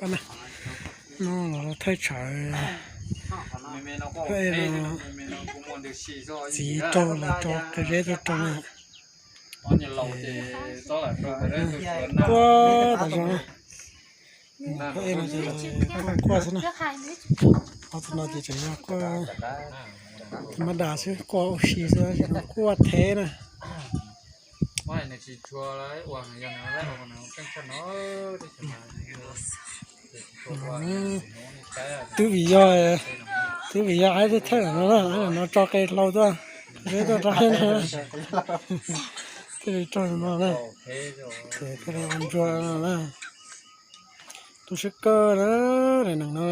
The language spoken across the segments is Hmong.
Pab na, no los thawj tshav, pab no txiv raug los rau qe zeb tuaj rau na. Quaj tas zog, pab no ces quaj xwb na. Ob tug no ces tseem yog quaj, mab das xwb, quaj ua si xwb, quaj theb na. Twb vim yog, twb vim yog aib thiaj thawj no na, aib no tso qe hlau tuaj, qe zeb tuaj rau aib no, thiaj li raug no na, ces thiaj li ua ntsuag no na. Tu siab kawg na, daim neeg no.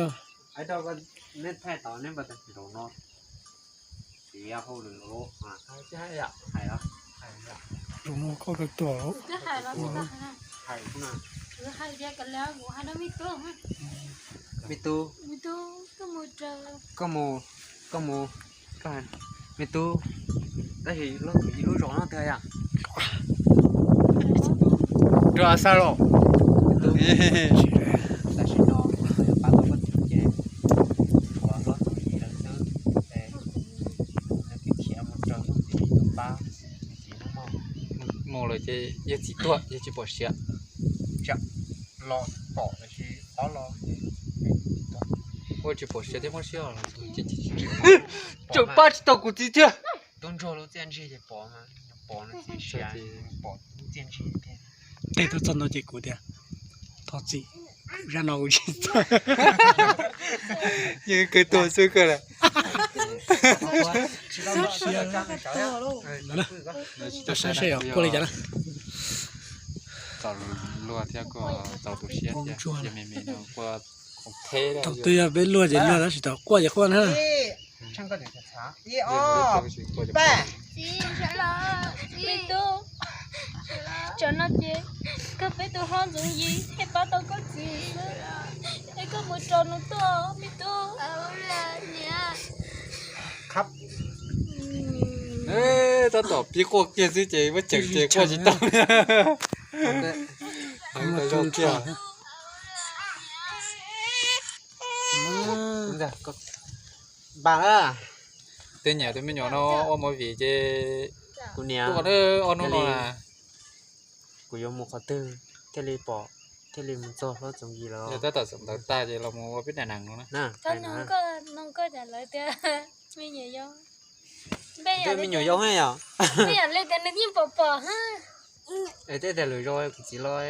Zoo no koj kawg tuag. Me tub, koj mus, koj mus, me tub, tab sis lub, ib lub zos no twg yom? Rau Xab los. Tam sim no pab tau koj txiv ces tshuav hlob Txoov Yim lawv xwb, nws khiav mus raws hlob Txoov Yim tus pab, txiv hnub no mus lawm ces yawg txiv tuag, yawg tsis pom siav. Los pom lossis ob los, ua tsis pom siav thiab muab siab los, tseem pab tsis tau kuv txiv thiab. Tub ntsuag lub txiaj ntsig ces pom, pom nws txiv siav, pom lub txiaj ntsig thiab. Tej tuaj txog no ces kuv tias, thov txim, zaj no kuv tsis txawj. Yeej kawg tuag xwb kawg lawm. Cov saib seb yog quaj li cas na. Txaus luag thiab, txaus tu siab thiab, me me no quaj. Thaum twg yog peb luag ces luag, tab sis thaum quaj ces quaj na. Me tub, tsam no ces koj peb tus hlob Ntxoov Yim thiaj pab tau koj txiv xwb, es koj mus raws nws tuaj me tub. Tab tom pib quaj kiag xwb ces muab ceem ces quaj tsis tau. Heev tau zoo kiag. Tej niam tus me nyuam no ua movie ces kuv niam ob hnub no na, kuv yuav mus qhov twg thiaj li pom, thiaj li mus txog hlob Txoov Yim los. Yog tab tom xeem ntawv tag ces los mus ua peb daim neeg no na. Tej me nyuam yau yom. Tej tias lwm zaus kuv txiv los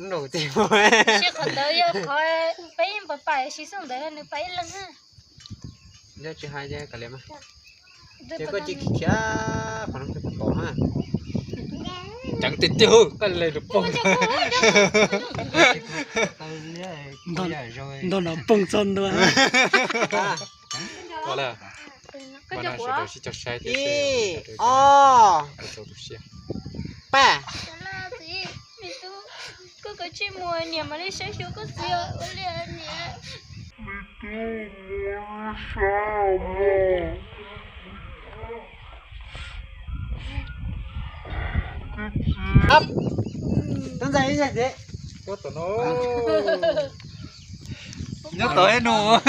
nrog kuv txiv mus. Qhov ntawd yog qhov peb yeej pom pais sis xub ntawd nws pais ib leeg. Yog tsis hais ces kav liam mas. Ces koj cia li khiav qhov no pom pom mas. Ceev tiag tiag, koj li lus poob. Ntog no poob txog ntua. Ib, ob, peb. Koj kav tsij mus, niam mam li saib xyuas koj txiv ua li niam. Nyob tod ib nus.